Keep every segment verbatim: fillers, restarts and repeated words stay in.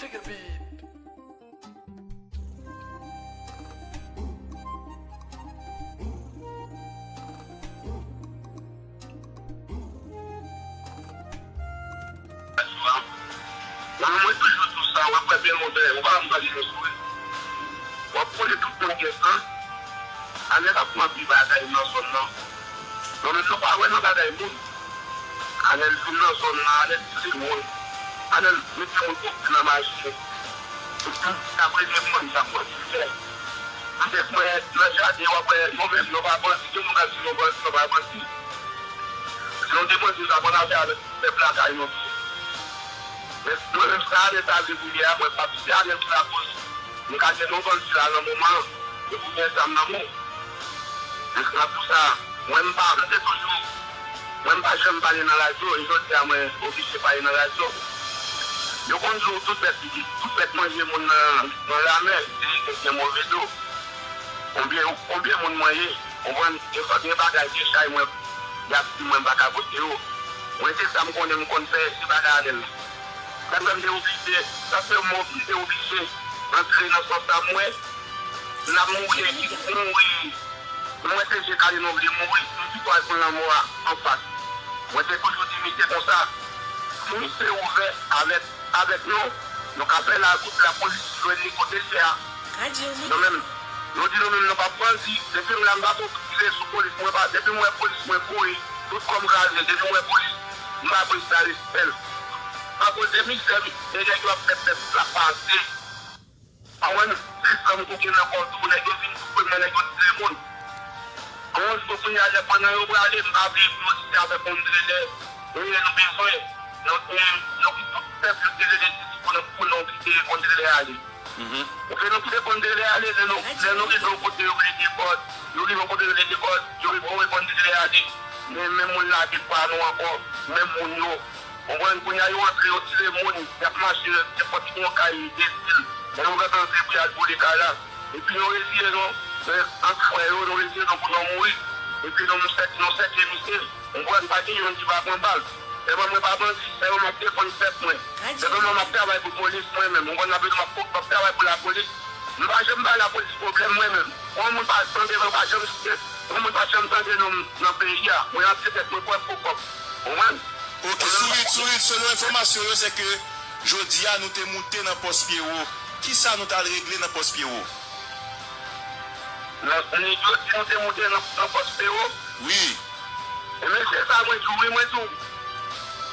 Nigga beat. Nan mwen toujou di w sa, w ap wè byen lontan, ou pa janm pale yon souri. W ap konnen tout moun gen san. Anèl ap pran pi bagay nan zòn nan. Nou menm nou pa wè nan bagay moun. Anèl vin nan zòn nan, Anèl tire moun. Anèl mete moun konfli nan machin. Apre de moun, sa pran ti fè. Petèt mwen nan jaden, w ap wè nou menm nou pa bandi, gen moun k ap di nou bandi, nou pa bandi. Si nou te bandi, nou ta konn afè avèk pèp lakay nou tou. Men mwen menm sa Anèl ta vle pou li a, mwen pa di se Anèl ki lakoz. Nou ka gen nou bandi la nan moman an, e pou gen zam nan men w. Se sa pou sa, mwen m pa, m te toujou, mwen m pa janm pale nan radyo, e jodi a mwen oblije pale nan radyo. Yo konn di w tout bèt, tout bèt manje moun nan, nan lamè, se li ki gen move do. Konbyen, konbyen moun mwen ye? Konprann? Gen fwa gen bagay, gen chay mwen, y ap di mwen m pa ka pote yo. Mwen se sa m konnen m konn fè, se bagay Anèl la. Sa fè m te oblije, sa fè m te oblije antre nan sòs la, m wè n ap mouri, ekip mouri. M wè se je kale nou vle mouri, m pito al pran lanmò a anfas. Mwen te toujou di misye konsa, si misye ouvè avèk avèk nou, nou ka fè lagout lapolis jwenn li kote l ye a. Nou menm, nou di nou menm nou p ap bandi. Depi m la, m pa ko tire sou polis, mwen pa, depi m wè polis, mwen kouri. Tout kò m kraze, depi m wè polis, m pa presta respè l. Akoz de mizè, de nèg yo ap fè pèp la pase. Anmwey, se zanm ou gen nan kò w tou, nèg yo vin tou premye, nèg yo tire moun. Bon, jis kounye a, lè pandan yo prale, m pa vle pou yo di se avèk Andrelè, Andrelè nou bezwen. Nou, nou, nou, tout pèp yo te rele di pou nou, pou nou kite Andrelè ale. Ou vle nou kite Andrelè ale, lè nou, lè nou rive yon kote yo vle dekòd, yo rive yon kote yo vle dekòd, yo rive, yo rive Andrelè ale. Men, men moun lage pa nou ankò, men moun yo. Konprann? Kounye a yo antre, yo tire moun, y ap mache, nenpòt ki gon kay, de vil. Lè nou gentan antre pou y al vole kay la. Epi nou reziye nou, men, ant frè yo, nou reziye nou pou nou mouri. Epi nou, nou sèke, nou sèke misye. Konprann? Pa gen youn ki pa pran bal. Sèlman mwen pa bandi, sèlman m ap defann tèt mwen. Sèlman m ap travay pou polis mwen menm. Konprann? N ap, m ap, m ap travay pou lapolis. M pa janm bay lapolis pwoblèm mwen menm. Yon moun pa tande mwen, pa janm, yon moun pa janm tande non m nan peyi a. Mwen ap di tèt mwen kòb pou kòb. Konprann? Ok, Sourit, Sourit, selon enfòmasyon yo, se ke jodi a nou te moute nan pòs Pyewo. Kisa nou t al regle nan pòs Pyewo? Nan, nèg yo di nou te moute nan, nan pòs Pyewo? Wi. E mesye sa mwen di w, wi, mwen di w.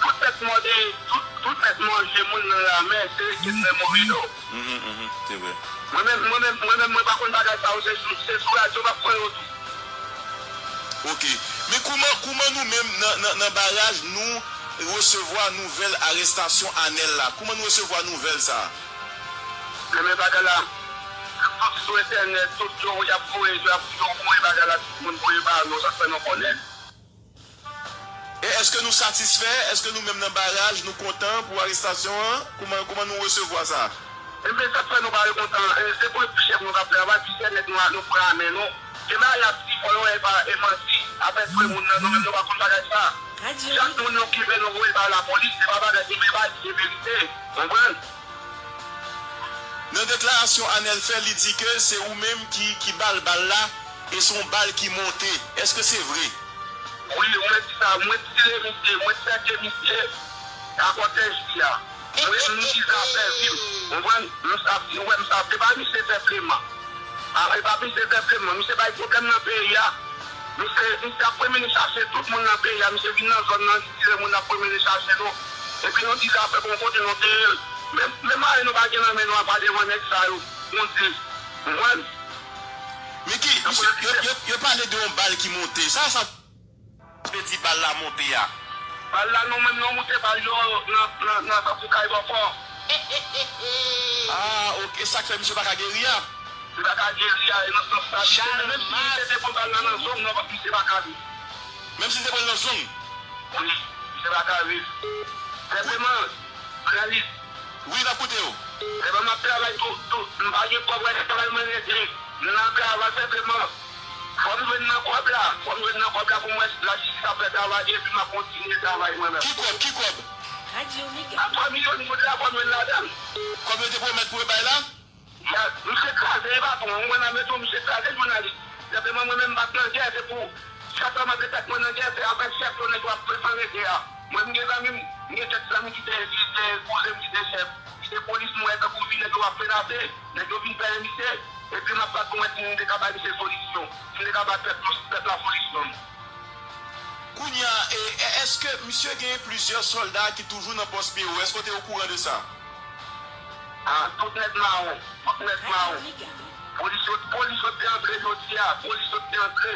Tout tèt mò de, tout, tout tèt manje moun nan lamè, se ekip nèg Morido. Mhm, mhm, se vre. Mwen menm, mwen menm, mwen menm, mwen pa konn bagay sa yo, se sou, se sou radyo m ap pran yo tou. Ok. Men kouman, kouman nou menm nan, nan, nan Baraj, nou resevwa nouvèl arestasyon Anèl la? Kouman nou resevwa nouvèl sa a? Men, men bagay la, tout sou entènèt, tout yo, y ap voye, y ap, yo voye bagay la, tout moun voye ba nou, sa k fè nou konnen. E èske nou satisfè? Èske nou menm nan Baraj, nou kontan pou arestasyon an? Kouman, kouman nou resevwa sa? Enben, sa k fè nou pa kontan, e, se pou chèf nou k ap travay, plizyè nèg nou, nou pran nan men nou. Gen bagay y ap di, fò yo wè e pa, e manti, afè tire moun nan, nou menm nou pa konn bagay sa. Chak moun nou okipe, nou voye ba lapolis, se pa bagay, se pa di se verite. Konprann? Nan deklarasyon Anèl fè, li di ke se ou menm ki, ki ba l bal la, e se yon bal ki monte. Èske se vre? Wi, mwen di sa, mwen tire misye, mwen sèke misye a kòtèj li a. Mwen, m di zafè vi m. Konprann? M sa, ou wè, m sa, se pa misye senpleman. A, e pa misye senpleman. Misye bay pwoblèm nan peyi a. Misye, misye ap premye chache tout moun nan peyi a. Misye vin nan zòn nan, li tire moun ap premye chache nou. Epi nou di zafè bon kote nou te ye. Men, men mare nou pa gen nan men nou apa devan nèg sa yo. Bondye. Konprann? Men ki, yo, yo, yo, yo pale de yon bal ki monte. Sa, sa vle di bal la monte a? Bal la, nou menm, nou moute bal yo nan, nan, nan Zanfou Kay Bòkò. Ah, ok. Sa k fè misye pa ka geri a? Li pa ka geri a, e nan sans sa, misye, menm si misye te pran bal la nan zong, non, misye pa ka viv. Menm si l te pran l nan zong? Wi, misye pa ka viv. Senpleman, Kralis. Wi, n ap koute w. Senpleman, m ap travay tou, tou, m pa gen kòb, wè, travay mwen rete. M nan travay senpleman. Fò m jwenn nan kòb la, fò m jwenn nan kòb la pou m wè si lajistis ap fè travay li, epi m ap kontinye travay mwen menm. Ki kòb? Ki kòb? A twa milyon, nou te aprann mwen ladan l. Kòm yo te pwomèt pou yo bay la? Ya, misye kraze, e patwon, ou konprann, mwen menm tou, misye kraze jounalis. Senpleman, mwen menm, m pa t nan gè, se pou chak lè m antre tèt mwen nan gè, se avèk chèf yo nèg yo ap fè san rete a. Mwen, m gen zanmi m, m gen kèk zanmi ki te, ki te kouzen m, ki te chèf, ki te polis, m wè tankou vi nèg yo ap menase, nèg yo vin pèlen misye, epi m ap bat pou mwen si m te ka bay misye solisyon, si m te ka bay pèp, pèp la solisyon. Kounye a, e, e, èske misye gen plizyè sòlda ki toujou nan pòs P O? Èske w te okouran de sa? Ah, tout nèg mawon, tout nèg mawon. Polis yo, polis yo te antre jodi a, polis yo te antre.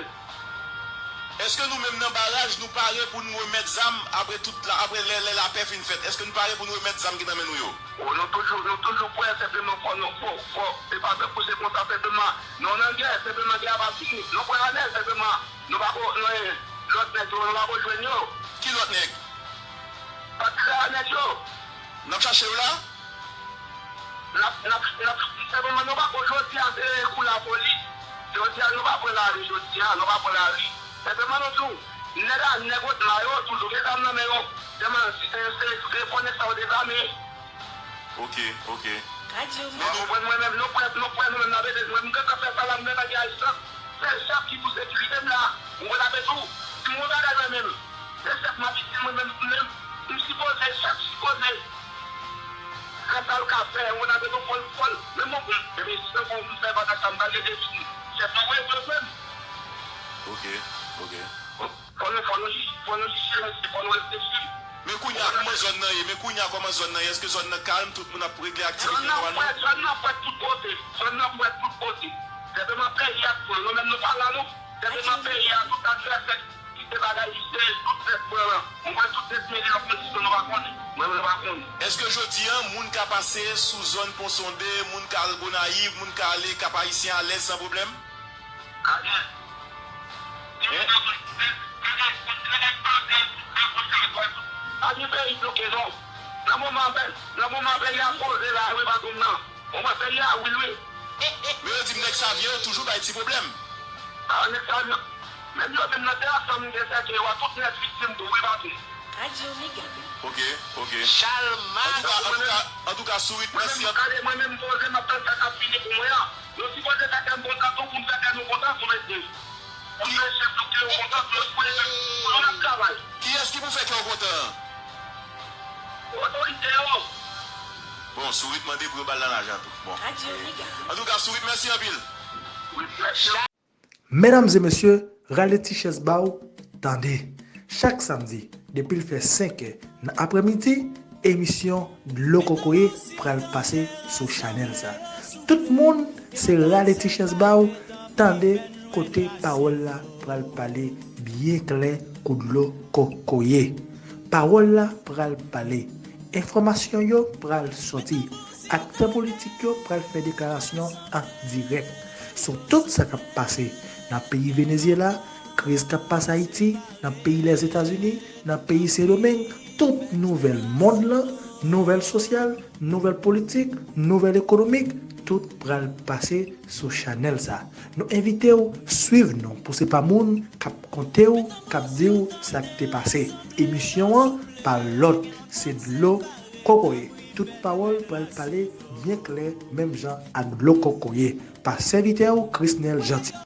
Èske nou menm nan baraj, nou pare pou nou remèt zam apre tout la, apre lè, lè lapè fin fèt? Èske nou pare pou nou remèt zam ki nan men nou yo? O, nou toujou, nou toujou prè, senpleman fò nou, fò, fò, se pa tankou se konsa, senpleman, nou nan gè, senpleman gè a pa fini. Nou prè anèl, senpleman, nou pa ko, nou, lòt nèg yo, nou pa ko jwenn yo. Ki lòt nèg? Pati sa a nèg yo. N ap chache yo la? N ap, n ap, n ap, senpleman nou pa ko jodi a, se kou lapolis. Jodi a, nou pa pran lari, jodi a, nou pa pran lari. Senpleman nou di w, nèg a, nèg Otma yo, toujou gen zam nan men yo. Sèlman, se, se, se fò nèg sa yo dezame. Ok, ok. Bon, nou konprann mwen menm, nou prè, nou prè, nou menm n ap ede, mwen, m gentan fè sa la, m gentan gen ajistans. Se chèf ki pou sekirite m la. Ou konn apre tou, si m yon bagay mwen menm, se chèf m ap itil mwen menm, mwen menm, m sipoze, chèf sipoze fè sa l ka fè, ou konn apre tou fò l, fò l, men bon, epi si tankou m fè bagay sa m pa gen defi, chèf la voye pou yo jwenn. Ok, ok. Fò nou, fò nou, fò nou jije mesye, fò nou reflechi. Men kounye a, kòman zòn nan ye? Men kounye a, kòman zòn nan ye? Èske zòn nan kalm, tout moun ap regle aktivite yo nòmalman? Zòn nan frèt tout kote. Zòn nan frèt tout kote. Senpleman peyi a tou. Nou menm nou pa la non. Senpleman peyi a, tout advèsè ki te bagay li se tout tèt pran. Mwen wè tout nèg mele nan pozisyon nou pa konnen. Mwen menm nou pa konnen. Èske jodi a, moun ka pase sou zòn Pon Sonde, moun ka al Gonayiv, moun ka ale Kap Ayisyen alèz san pwoblèm? Agi. Agi peyi bloke non. Nan moman, nan moman peyi a poze la, wi, patwon m nan. Ou wè peyi a wi, wi. Men yo di m nèg Savyen yo toujou bay ti pwoblèm. Ah, nèg Savyen. Menm yo menm nan te ansanm gen sèke yo a tout nèt viktim tou, wi, patwon. Ok, ok. Chalma. Antouka, antouka, antouka, Sourit, mèsi anpil. Mwen menm, mwen menm, poze, m ap tann sa k ap vini pou mwen an. Yo sipoze fè kè m kontan tou pou m fè kè nou kontan tou, mesye. Pou m fè chèf nou kè yo kontan tou, yo sipoze fè pou nou n ap travay. Kiyès ki pou fè kè w kontan an? Otorite yo. Bon, Sourit mande pou yo ba l nan lajan tou. Bon. Antouka, Sourit, mèsi anpil. Wi, mèsi. Medam e mesye, rale ti chèz ba w, tande. Chak samdi, depi l fè senk è nan aprèmidi, emisyon Dlo Kokoye pral pase sou chanèl sa. Tout moun, se rale ti chèz ba w, tande kote pawòl la pral pale byen klè kou dlo kokoye. Pawòl la pral pale. Enfòmasyon yo pral sòti. Aktè politik yo pral fè deklarasyon an dirèk sou tout sa k ap pase nan peyi Venezyela, kriz k ap pase Ayiti, nan peyi Lèzetazini, nan peyi Sendomeng, tout nouvèl mond lan, nouvèl sosyal, nouvèl politik, nouvèl ekonomik, tout pral pase sou chanèl sa. Nou envite w swiv nou pou se pa moun k ap konte w, k ap di w sa k te pase. Emisyon an pa lòt, se Dlo Kokoye. Tout pawòl pral pale byen klè, menm jan ak dlo kokoye. Pa sèvitè w, Chrisnel Jeanty.